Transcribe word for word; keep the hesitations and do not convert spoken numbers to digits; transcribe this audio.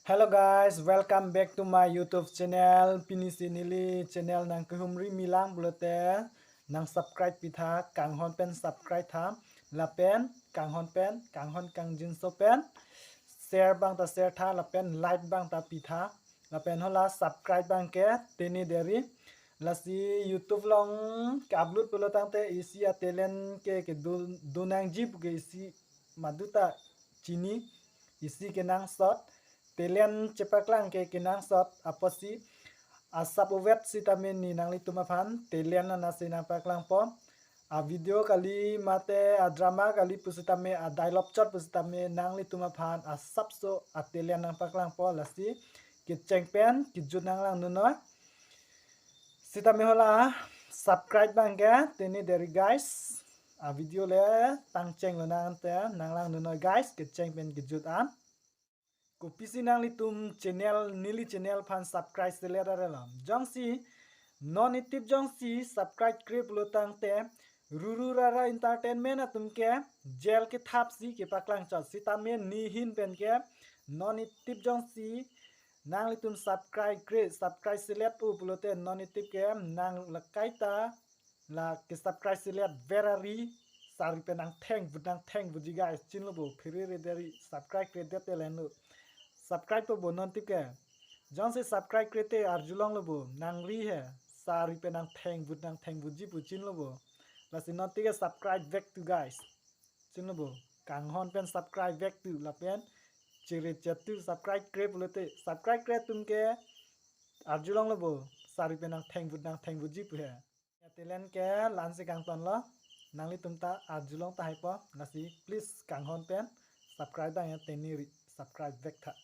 Hello guys, welcome back to my YouTube channel. Pini si neli channel nangkehumri milang pulote nang subscribe pitha, kanghon pen subscribe tha. Lapen kanghon pen, kanghon kangjinso pen share abang ta share tha, lapen like abang ta pitha. Lapen hala subscribe abang ke teni deri. Lasi YouTube along ke-upload pulo tangte isi a-talent ke, kedo, donangji pu ke isi maduta chini, isi kenangsot, talent chepaklang ke kenangsot apotsi asap uvet sitame ne nanglitum aphan talent anatsi nangpaklangpo. A-video kali mate a-drama kali pusitame, a-dialogue chot pusitame nanglitum aphan asapso a-talent nangpaklangpo. Lasi kecheng pen kejut nanglangdunnoi. Sitame hala subscribe abang ke teni deri guys. A-video le tangcheng lonang ante nanglangdunnoi guys, kecheng pen kejut an. Kopisi nanglitum channel, neli channel aphan subscribe selet arelo. Jongsi non itip jongsi subscribe kre pulo tangte Ruru Rara Entertainment atum ke jail kethapsi kepaklang chot, sitame ne ahin pen ke non itip jongsi nanglitum subscribe kre, subscribe selet-o pulote non itip ke nang lakaita la ke-subscribe selet verari sari pen nangthengvut nangthengvutji guys, chinilo bo, pherere deri subscribe kredet te lenu. Subscribe po bo non itip ke. Jongsi subscribe krete arjulonglo bo, nangri he, sari pen nangthengvut nangthengvutji pu chinilo bo. Lasi non itip ke subscribe vek tu guys. Chinilo bo, kanghon pen subscribe vek tu lapen chere chet tu, subscribe kre pulote, subscribe kre atum ke arjulonglo bo, sari pen nangthengvut nangthengvutji pu he. Ya talent ke la-ansi kangtonlo, nanglitum ta arjulong tahai po, lasi please kanghon pen subscribe abang ya teniri, subscribe vek tha.